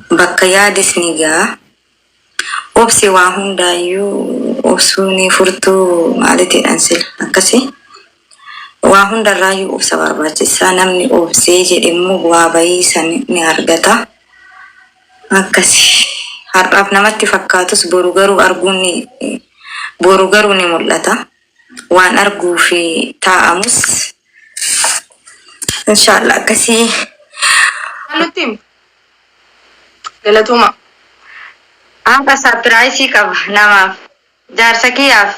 Bakka yaades ni ga'a. Obsi waa hundaayyuu obsuun furtuu maalitiidhaan sila akkasi. Waa hundarraayyuu obsa barbaachisa. Namni obsee jedhe immoo bu'aa bayii san ni argata. Akkasi. Har'aaf namatti fakkaatus boru garuu arguun ni boru garuu ni mul'ata. Waan arguu fi taa'amus inshallah akkasii. Maal nutti himi? Galatooma. Har'a sapiraayisii qaba namaaf. Jaarsa kiyyaaf.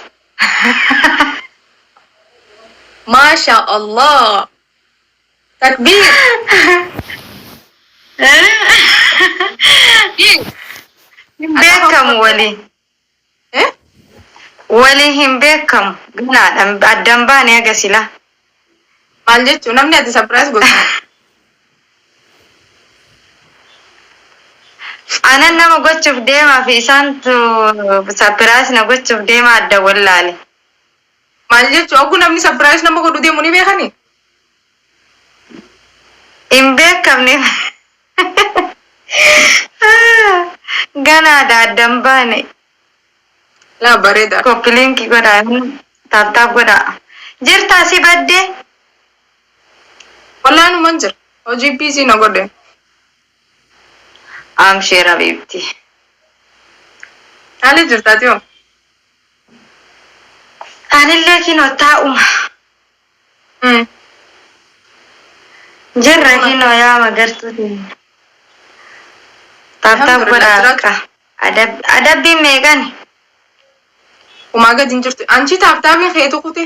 Maasha Allah. Takbiir. Hin beekamu wali. Eh? Wali hin beekamu. Ganaadha addan baane haga sila. Maal jechuun namni ati surprise gootu? Anan nama gochuuf deemaa fi isaantu surprise na gochuuf deema adda wallaale. Maal jechuun oguu namni surprise nama godhu deemu ni beekani? Hin beekamne. Ganaadha addan baane. Laa bareeda. Copy link godhaa tap tap godhaa. Jirtaa si baddee? Wallaan numan jira. Hojii busy na godhe. Amsheer habiibti. Haali jirta ati hoo? Anillee kinoo taa'uma. Jirra kinoo yaa magartuu teenya. Tap tap Alhamdulillah godhaa jiraatu. akka. Adabbiin meeqani? Kumaa gadi hin jirtu. Anchi taaptaabiin keetu kute.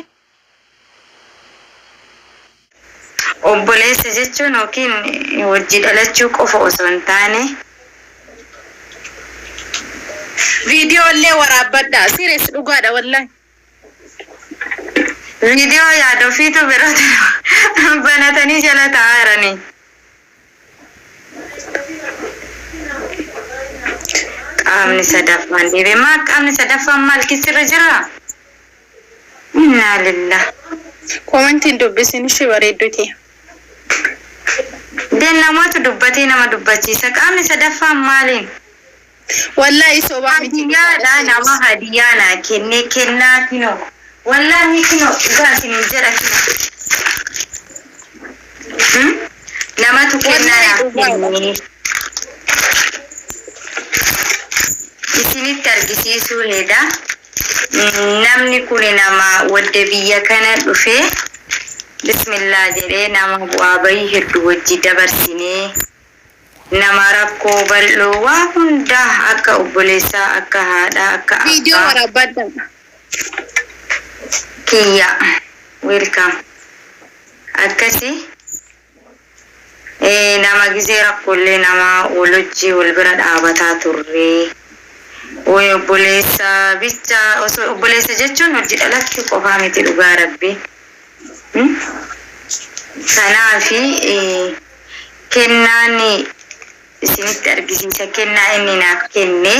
Obboleessa jechuun yookiin wajji dhalachuu qofa osoo hin taane. Viidiyoo illee waraabbadhaa. Serious dhugaadha wallahi. Viidiyoo yaada ofiitu biratti banatanii jala taa'aa jiranii. Qaamni sadaffaan deebi'e. Maa qaamni sadaffaan maal kisirra jira? Innaa lillah. Comment hin dubbisin ishii bareedduu tee. Den namoota dubbatee nama dubbachiisa. Qaamni sadaffaan maaliin? Wallahi sobaa miti dhugaadha Hadiyyaadha nama serious. hadiyyaa naa kennee kennaa kinoo. Wallaahi kinoo dhugaa isiniin jedha kinoo. Hmm? Namatu kennaa Wallahi naaf dhugaadha. kennee. Isinitti argisiisuu heda. Namni kuni nama wadde biyya kana dhufee bismillah jedhee nama bu'aa bayii heddu wajji dabarsinee nama rakkoo bal'oo waa hundaa akka obboleessaa akka haadhaa akka Viidiyoo abbaa waraabbadhaa. kiyya welcome akkasi Nama gizee rakkoollee nama wal hojii wal bira dhaabataa turre. Woy obboleessa bicha osoo obboleessa jechuun hojii dhalachuu qofaa miti dhugaa rabbi. Kanaafi kennaan isinitti argisiisa kennaa inni naaf kenne.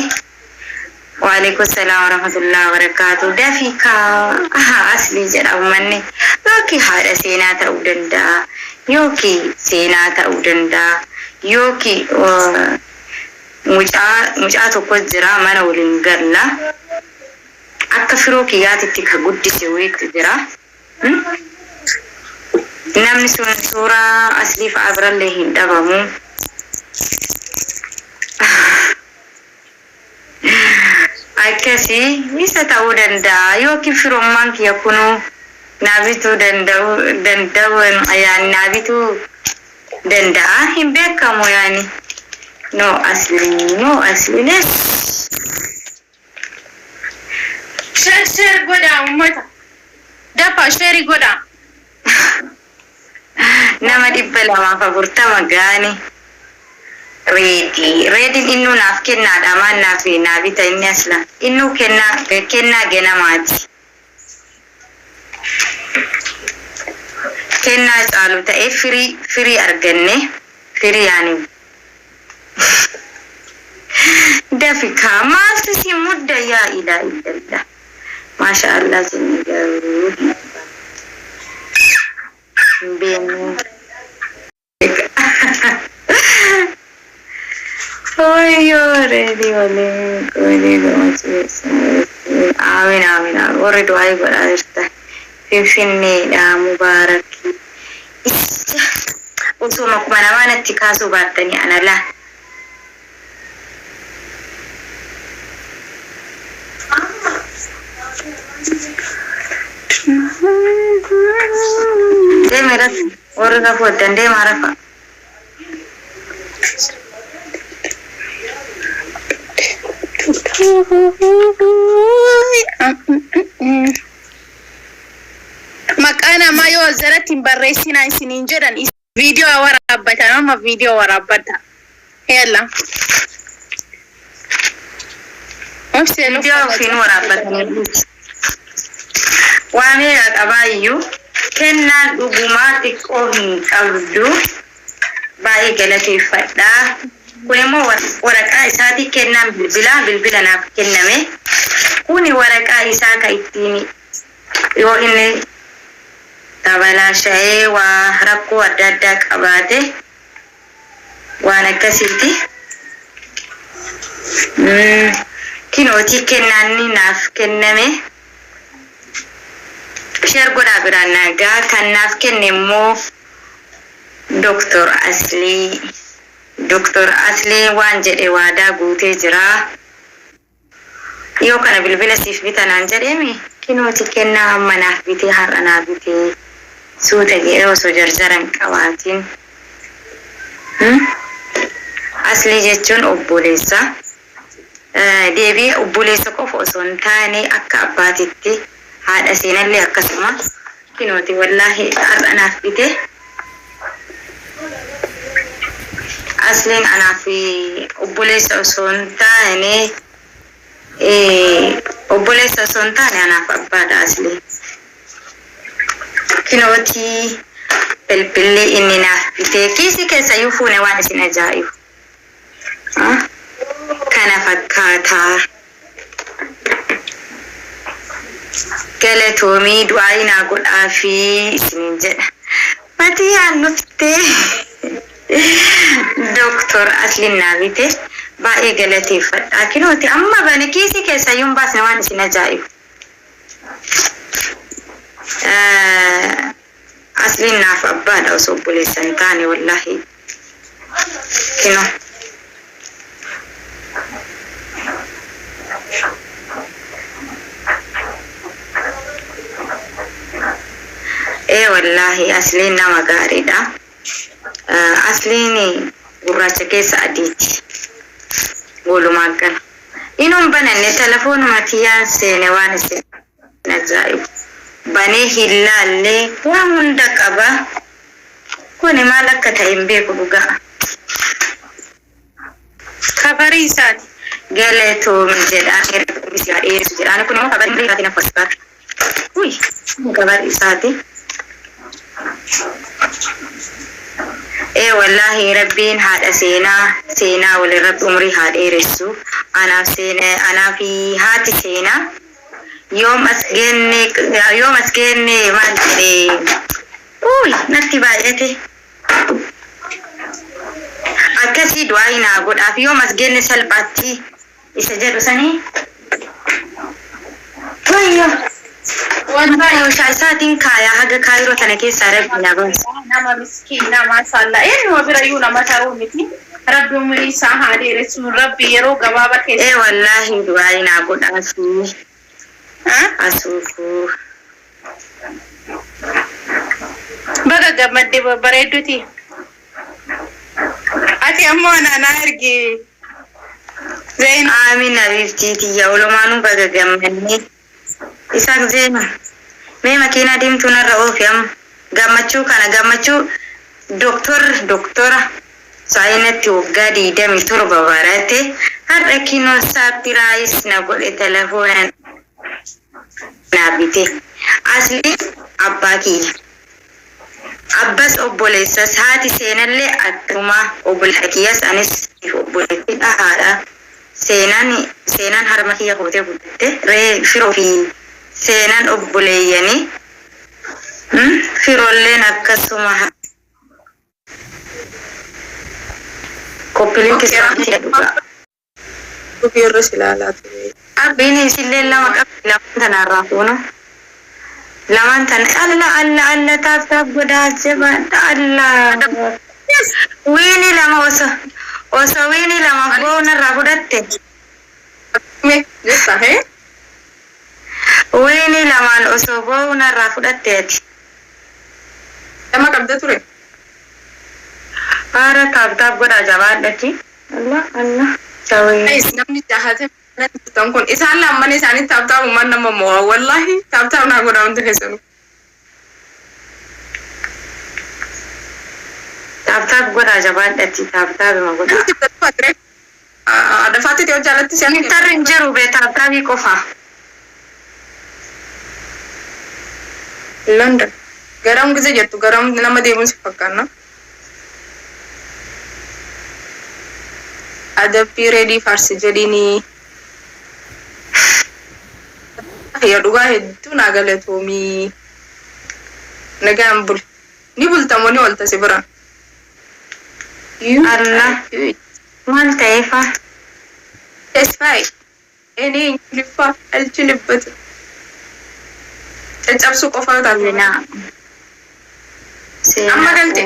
Waaleykum salaam warahmatullahi wabarakaatu dafii kaa aslii jedha ummanni yookiin haadha seenaa ta'uu danda'a yookiin seenaa ta'uu danda'a yookiin mucaa mucaa tokko jira mana waliin galla akka firoo kiyyaatitti ka guddise wayiitu jira namni sun suuraa aslii fa'a birallee hin dhabamu. Akkasi isa ta'uu danda'a yookiin firummaan kiyya kunuu naa bituu danda'u danda'u yaani naa bituu danda'a hin beekamu yaani no asli no asli lesh. Share share godhaa ummata. Dafa share godhaa. Nama 240 gaani. Reedi reedin innuu naaf kennaadha maal naaf naa bita inni asla innuu kennaa kennaa ganamaati. Kennaa caalu ta'ee firii firii arganne firii yaani dafi kaa maaltu si mudda yaa ilaa illallah maasha allah jenne garuu hin hin beeknu. Wayyoo reedii waliin qoodii gammachuu. Amiin amiin amiin. Warri du'aa godhaa jirtan. Finfinneedha mubaarakii. Ija osuma 2000 natti kaasuu baattanii ana laa. Deemi rafi. Warri rafuu heddan deemaa rafa. Maqaa namaa yoo as jalatti hin barreessinaa isiniin jedhan viidiyoo waraabbatan amma viidiyoo waraabbadha. Yalla. Obsee nuuf Viidiyoo ofiin waraabbatanii waa meeqa qabaayyuu kennaan dhugumaa xiqqoo hin qabdu baay'ee galateeffadha. Kun immoo waraqaa isaatii kennaan bilbilaa bilbila naaf kenname. Kuni waraqaa isaa ka ittiin yoo inni tabalaasha'ee waa rakkoo adda addaa qabaate waan akkasiiti. Kinootii kennaan naaf kenname. Share godhaa biraan nagaa kan naaf kenne immoo Doktor Aslii. Doktor Aslii waan jedhe waadaa guutee jira. Yoo kana bilbila siif bita naan jedheemi kinooti kennaa amma naaf bitee har'a naa bitee suuta jedhee osoo jarjara hin qabaatiin. Aslii jechuun obboleessa. Deebi'ee obboleessa qofa osoo hin taane akka abbaatitti haadha seenallee akkasuma kinooti wallaahi har'a naaf bite. Asliin anaaf obboleessa osoo hin taane obboleessa osoo hin taane anaaf abbaadha Asliin. Kinootii bilbilli inni naaf bitee kiisii keessayyuu fuune waan isin ajaa'ibu. Kana fakkaataa. Galatoomii du'aayii naa godhaafii isiniin jedha. Fatiyaan dhuftee Doktor Asliin naa bite baay'ee galateeffadha. Kinooti amma bane kiisii keessayyuu hin baasne waan isin ajaa'ibu. Asliin naaf abbaadha osoo obboleessa hin taane wallaahi. Kino. Ee wallaahi Asliin nama gaariidha. Asliin gurraacha keessa adiiti. Walumaa gala. Inuun bananne telefoonuma tiyyaan seene waan isin ajaa'ibu. Banee hin laalle waan hunda qaba. Kuni maal akka ta'e hin beeku dhugaa. Kabarii isaati. Galatoomi jedhaan erga si haa dheeressu jedhaan kun immoo kabarii isaatiin akka fakkaata. Uy kabarii isaati. Ee wallaahi rabbiin haadha seenaa seenaa waliin rabbi umrii haa dheeressu. Anaaf seenaa anaaf haati seenaa yoom as geenne yoom as geenne maal jedhee uy natti baay'ate. Akkasii du'aayi naa godhaaf yoom as geenne salphaatti isa jedhu sanii. Wayyo. Wallahi Meeshaa isaatiin kaayaa haga kaayiroo tana keessaa rabbi na baasa. Nama miskiina maashaalla eenyuma birayyuu nama taruu miti. Rabbi umurii isaa haa dheeressu. Rabbi yeroo gabaabaa Ee keessa. wallaahi du'aayi naa godhaafi asuufuu. Baga gammadde babbareedduti. Ati ammoo anaa naa ergi. Zain. Aamin habiibtii tiyya olumaanuu baga gammannee. Isaaq Zeena. Mee makiinaa diimtuu narra oofi amma. Gammachuu kana gammachuu doktor doktora saayinatti waggaa 27 barate har'a kinoo saapiraayis na godhe telefoona naa bite. Asliin abbaa kiyya. Abbas obboleessas haati seenallee akkuma obboleessa kiyyas anis obboleettidha haadha seenaan seenaan harma kiyya kootee guddatte ree firoo fi seenaan obboleeyyanii firolleen akkasuma. Copy link Okay, isaanii dhugaa. Irra si ilaalaa ture. Abbiin isillee lama qabdi lamaan tanarraa fuuna. Lamaan tana alla alla alla tap tap godhaa jabaadha alla. Win lama osoo win lama boonarraa fudhatte. Mee jetta hee? Win lamaan osoo boonarraa fudhatteeti. Lama qabda ture. Haara tap tap godhaa jabaadhati. Alla alla. Jawee. Guys, namni jahatee jirtan kun isaan lamman isaanii tap tap uumaan nama mo'a. Wallaahi tap tap naa godhaa hundi keessanuu. Tap tap godhaa jabaadhati tap tapima godhaa. Adafaatti ta'uu jaalatti si Intarri hin jiru bee tap tapii qofa. London. Garam gize jettu garam nama deemuun si fakkaanna. Adabbii reedii faarsi jedhiini. Ya dhugaa hedduu naa galatoomii. Nagaan bul. Ni bultamoo ni oolta si bira? Allah. Maal ta'eefa? Tesfaye. እኔ እንግሊፋ አልችልበትም። Caccabsuu qofa taate. Seenaa. Seenaa. Amma galte.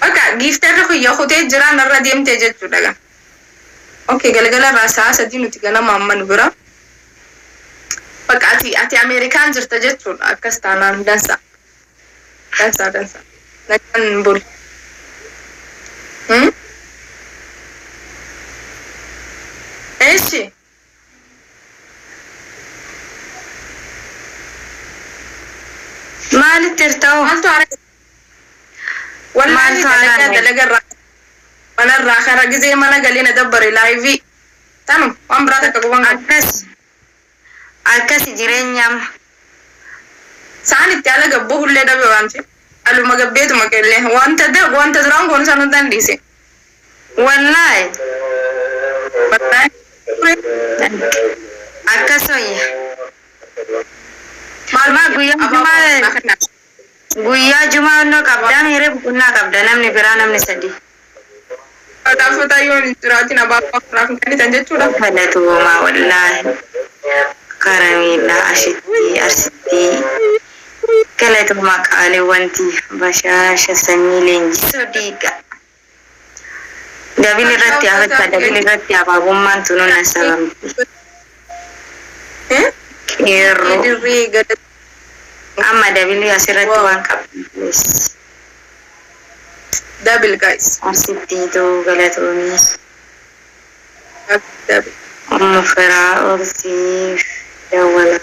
Bakka gifterri kiyya kutee jira narra deemtee jechuudha gaa. Okay, galgala irraa sa'a 3 nuti ganama amma nu bira. Bakka ati Ameerikaan jirta jechuudha akkas taanaan dansa. Dansa dansa. Nagaan bul. Hmm? Eeshi. Maalitti hirta'u? Maaltu haara? Wallaahi Maaltu dalagaa haara? Dalaga irraa manarraa kara gizee mana galee na dabbare live. Tanu waan biraa takka quban qabu. Akkas. Akkasi jireenya amma. Sa'aan itti ala gabboo hullee dhabe waan ta'eef. Aluma gabbeetuma qillee wanta wanta duraan goonu sana hundaan dhiise. Wallaahi. Wallaahi. Akkas wayya. Maal Maa guyyaa jumaa guyyaa jumaa onnoo qabdaa miiree boqonnaa qabda namni biraa namni sadi. Fataa yoo hin jiraatin abaaboo afuraaf hin kennitan jechuudha. Galatooma wallaahi. Karameellaa ashitti arsitti galatooma qaaliiwwanti bashaasha sanyii leenjisoo diiga. Double irratti hafetta double irratti abaabummaan tunuun sababti. Qeerroo. Dirree gada. Amma double asirratti waan qabdu. Double, guys. Arsittiituu galatoomii. Double. Ummu firaa orsiif dawwala.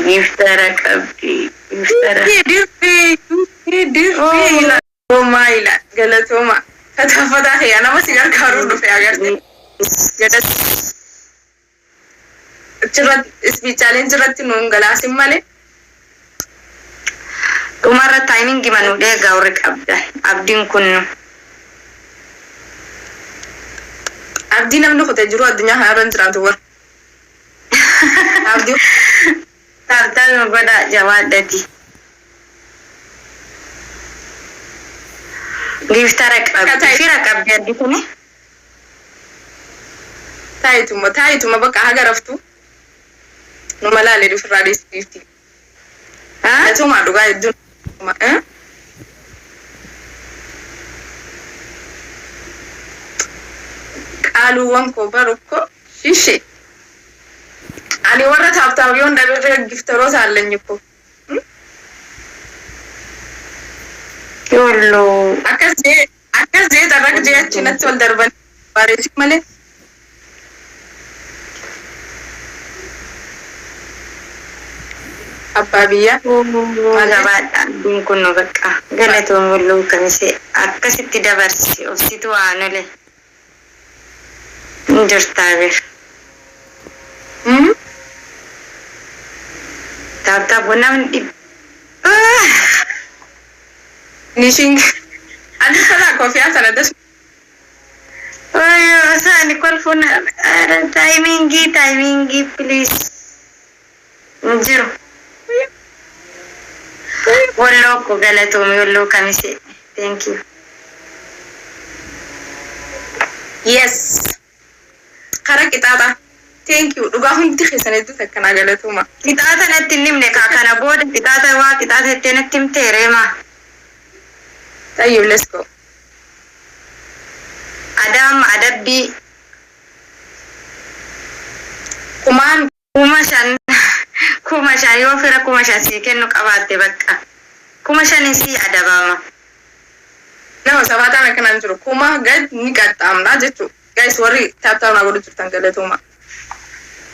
Giftara qabdi. Giftara. Dirree dirree ila. Galatooma ila galatooma. Fataafataa kiyya nama si gargaaruu dhufe agarte. Galatooma. Achirratti isbichaaleen jirratti nuun galaasin malee. Dhumarra timing manuu dheegaa warri qabdan. Abdiin kun Abdii namni kute jiru addunyaa kanarra hin jiraatu warra. Abdii Tap tap godha jabaadhati. Giftara qabdi. Fira qabdi addi kuni. Taayituma taayituma bakka haga raftu. Numa laalee ofirraa dhiisti. Galatooma dhugaa hedduun. Eh? Qaaluuwwan koo baru ko shishee. Ani warra tap tap yoon dhabe gifteroota ኣለኝ እኮ. Yolloo. Akkas jee akkas jee xarraq jee achi natti ol darban bareechi malee. Abbaa biyyaa. Gabaadha. Abdiin kun nu bakka. Galatoon walloo kamise akkasitti dabarsi obsitu waanole. Hin jirtaa bir. Tap tap namni dhibba. Nishin ani fala kofiyaa sana das. Oyo, isaani kolfuun timing timing please. Hin jiru. Walloo ko galatoomi walloo kamise. Thank you. Yes. Kara qixaaxa. Thank you. Dhugaa hundi keessan hedduu takkanaa galatooma. Qixaaxa natti hin himne kaa kana booda qixaaxa waa qixaaxa jettee natti himtee reema. Tayyib, let's go. Adaama adabbii. Kumaan 5,000 5,000 yoo fira 5,000 sii kennu qabaatte bakka 5,000n sii adabama. Nama sabaataan akkanaan jiru kuma gad ni qaxxaamna jechuudha. Guys, warri tap tap naa godhu jirtan galatooma.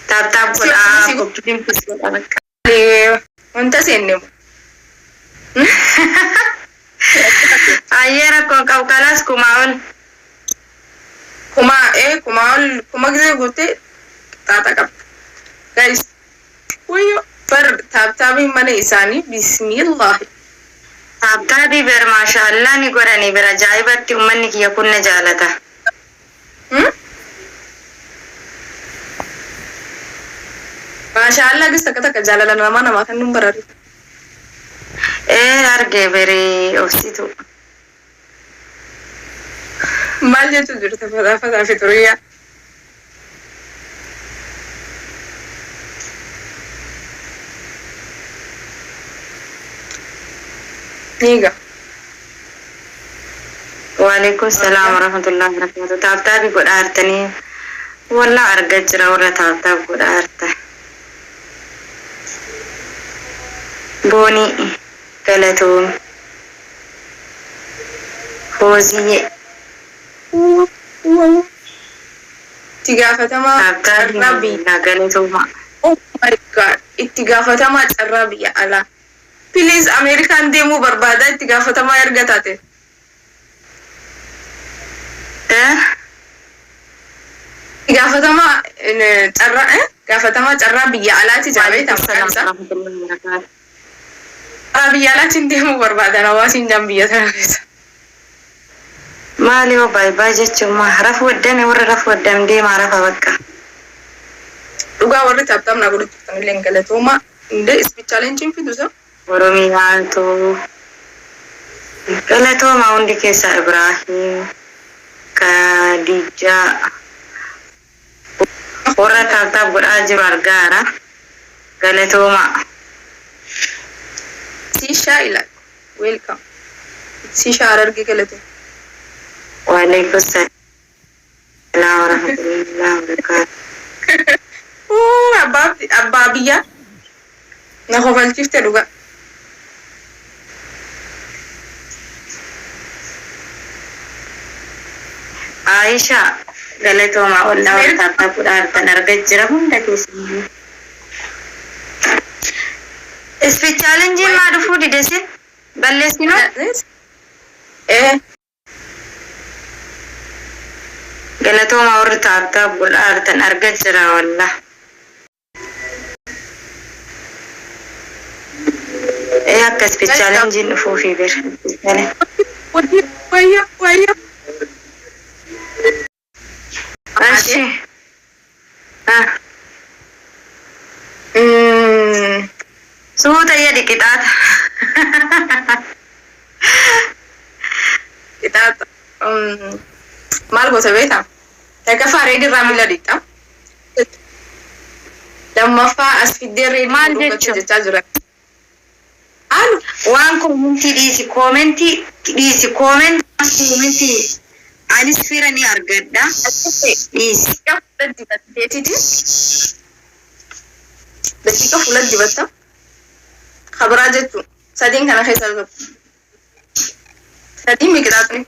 Tap tap godhaa copy link godhaa bakka. Wanta seenne moo? Ayyee rakkoon qabu kalaas kumaa ol. Kumaa ee kumaa ol kuma gisee guuttee qixaaxa qabda. Guys, wayyo bar tap tapiin mana isaanii bismillaahi. Tap tapii ber maashaallaa ni godhanii ber ajaa'ibatti ummanni kiyya kun na jaalata. Maashaallaa gis takka takka jaalala namaa namaa kan nun barari. Ee arge beri obsitu. Maal jechuu jirta fataa fataa fi xuriyyaa. Niiga. Waalaikum salaam warahmatullahi wabarakatuh. Tap tapii godhaa jirtanii wallaa argaa jira warra tap tap godhaa jirtan. Boonii galatoom. Fooziyyee. Itti gaafatamaa Tap tapii carraa biyya. galatooma. Oh my God. Itti gaafatamaa carraa biyya alaa. Please, Ameerikaan deemuu barbaada itti gaafatamaa erga taate. Eh? Itti gaafatamaa carraa gaafatamaa carraa biyya alaati jaabeeta Waalaikum maqaan salaam isaa. warahmatullahi wabarakatuh. Carraa biyya alaatiin deemuu barbaadan hawaasiin jaan biyya tana keessa. Maali hoo bye bye jechuun maa rafuu waddame warra rafuu waddam deemaa rafa bakka. Dhugaa warri tap tap naa godhu jirtan illee galatooma. Indee speed challenge fidu isa. Oromiyaatu galatooma hundi keessaa Ibraahim Khadijaa warra tap tap godhaa jiru argaara galatooma. Siishaa ila. Welcome. Siishaa Harargee galatooma. Waalaikum salaam warahmatullahi wabarakatuh. Abbaa abbaa biyyaa na kofalchiifte dhugaa. Aisha galatooma ollaa warra tap tap godhaa jirtan argaa jira hunda keessanii. Speed challenge maa dhufuu dide sin balleessinoo? Eh. Galatooma warri tap tap godhaa jirtan argaa jira wallah. Ee akka speed challenge dhufuufi bir. Wayyo wayyo. Ashi. Ah. Suuta jedhi qixaata. Qixaaxa. Maal goota beektaa? Takkaffaa reedirraa miila dhiqxa. Lammaffaa as fiddee reedii Maal nu dhungatte jechuun? jechaa jira. Alu. Waan commentii dhiisi commentii dhiisi commentii anis fira ni argadha dhiisi. Daqiiqaa fuula dibatteetiti. Daqiiqa fuula dibatta. Kabiraa jechuun sadiin kana keessaa tokko. Sadiin miqixaaxni.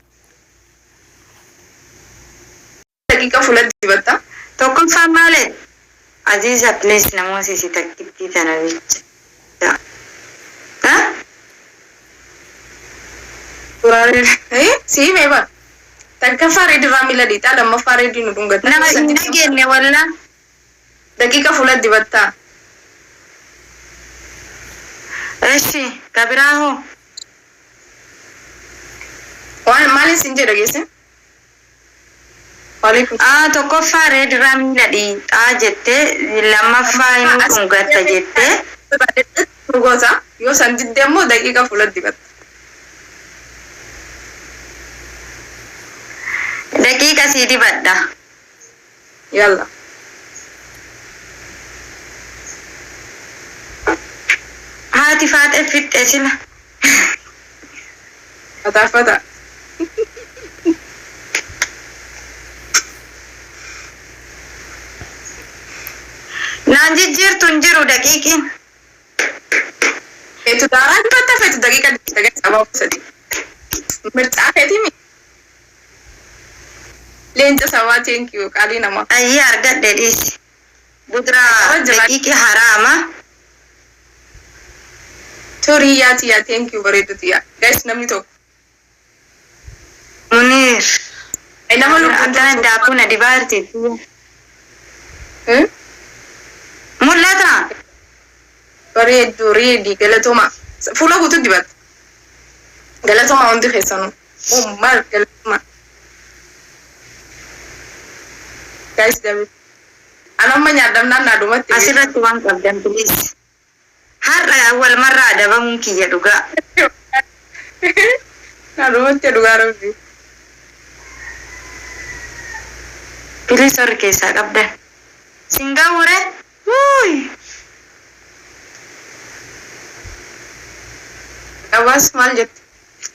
Daqiiqa fuula dibatta. Tokkoffaan maali? Aziza please namoota si takkittii tana bicha. Ha? Suuraalee sii mee bara. Takkaffaa reedirraa miila dhiixaa lammaffaa reedii nu dhungatta. Nama hin dhageenye walla. Daqiiqa fuula dibattaa. Eshi ka biraa hoo? Waan maaliin siin jedha geesse? Waalaikum. Aa tokkoffaa reedirraa miila dhiixaa jette lammaffaa hin dhungatta jette. Goota yoo san didde immoo daqiiqa fuula dibatta. Daqiiqa sii dibadha. Yalla. Haati faaxee fixxe sila. Fataafata. Naan jijjiirtu hin jiru daqiiqiin. Feetu daaraa dibatta feetu daqiiqa dibatta sababa sadii. Mircaa feetii mi? Leenca sabaa thank you qaalii namaa. Ayyee argadhe dhiisi. Buduraa Qaba jira. daqiiqii haraama. Turii yaa tiyyaa thank you bareedu tiyyaa. Guys namni tokko. Muniir. Ay nama lubbuun Akkana jiru. daakuu na dibaa jirti. Hmm? Mul'ata. Bareedduu reedi galatooma. Fuula guutuu dibatta. Galatooma hundi keessanuu. Umar galatooma. Guys dabi. An amma nyaadhamnaan naa dhumatti. Asirratti waan qabdan please. Har'a wal marraa adabamuun kiyya dhugaa. Naa dhumatti dhugaa rabbi. Please warri keessaa qabdan. Singaawure. Wuuy. Qabaas maal jette?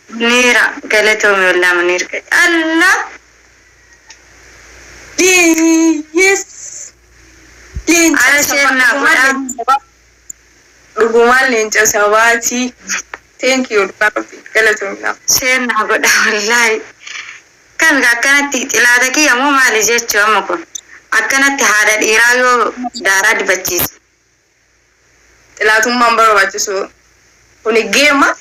Muniira galatoomi wallaa Muniir. Allah. Yes. Leenca Ara sabaa. share naa godhaa. Dhugumaan leenca sabaati. Thank you dhugaa rabbi. Galatoomi naaf. Share naa godhaa wallaahi. Kan akkanatti xilaata kiyya moo maali jechuu amma kun? Akkanatti haadha dhiiraa yoo daaraa dibachiisu. Xilaatummaan barbaachisu. Kuni geema.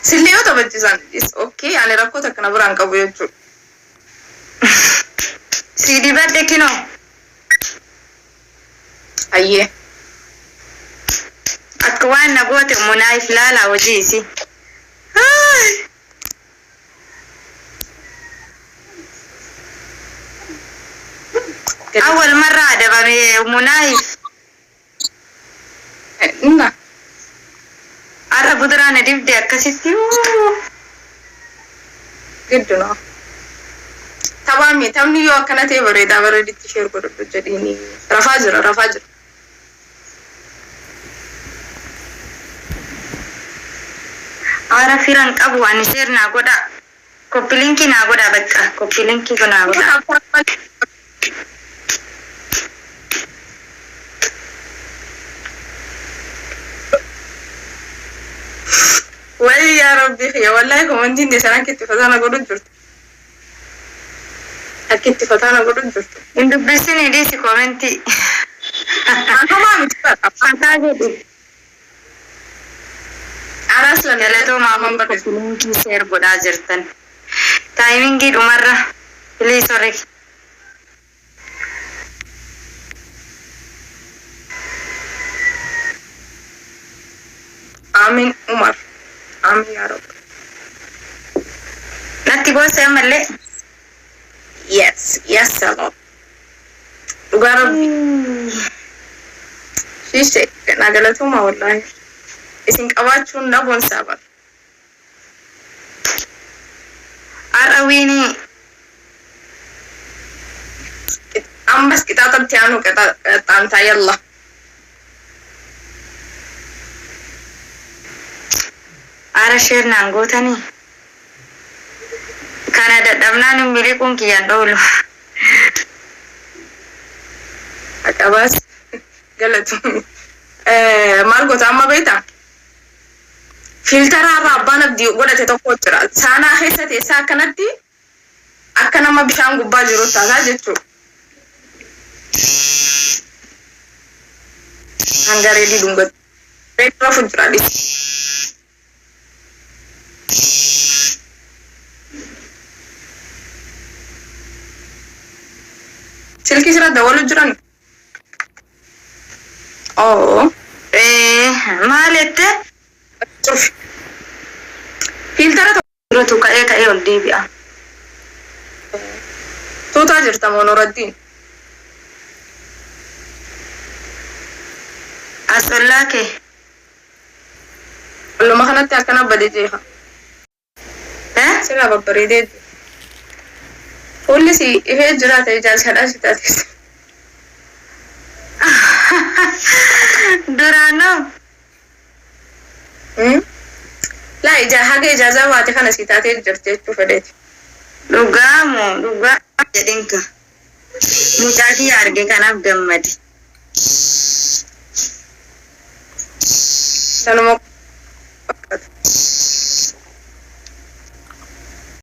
Sillee yoo taphachiisan is okay. Ani rakkoo takka na biraan qabu jechuudha. Sii dibadhe kinoo. Ayyee. Akka waan na goote munaayif laalaa hojii isii. Awwal marraa adabame munaayif. Inna. Har'a buduraa na dibde akkasitti. Giddu no. Taphaami taphni yoo akkana ta'e bareedaa bareeditti share godhadhu jedhiini. Rafaa jira rafaa jira. Haara firan qabu ani share naa godhaa. Copy linkii naa godhaa bakka. Copy linkii naa godhaa. Wayi yaa rabbi kiyya wallahi komantiin teessan akka itti fataana godhu jirtu. Akka itti fataana godhu jirtu. Hin dubbisinii dhiisi komentii. Hamaa miti bara. Fataa jedhi. Anaas lana Galatoomaa hamaan barreessu. copy linkii share godhaa jirtan. Timingii dhumarra. Please sorry. Aamin Umar. Aamin yaa rabbi. Natti goosse ammallee. Yes, hello. Dhugaa rabbi. Shiishe na galatooma wallahi. Isin qabaachuun na boonsaa bara. Har'a wiinii Ammas qixaaxatti aanu qaxxaamtaa yalla. Ara share naan gootanii. Kana dadhabnaan hin miliquun kiyyaan dhoolu. Qabaas galatoomi. Maal goota amma beektaa? Filtera irraa abbaan abdii godhate tokko jira. Saanaa keessa teessaa akkanatti akka nama bishaan gubbaa jiru taataa jechuudha. Hanga reedii dhungatu. Reedii rafu jira dhis. Silkii sirra dawalu jiran. Oo. Maal jette? Cufi. Filtera Duratu ka'ee ka'ee ol deebi'a. Tuutaa jirta moo Nuraddiin? As ollaa kee. Olluma kanatti akkana bade jeeqa. Eh? Sirraa babbareedee jira. Fuulli si ifee jiraata ijaarsadhaa si taates. Duraanoo. Laa ijaa haga ijaazaa baate kana si taatee jirti jechuu fedheeti. Dhugaa moo dhugaa jedhinka. Mucaa kiyya arge kanaaf gammade. Sanuma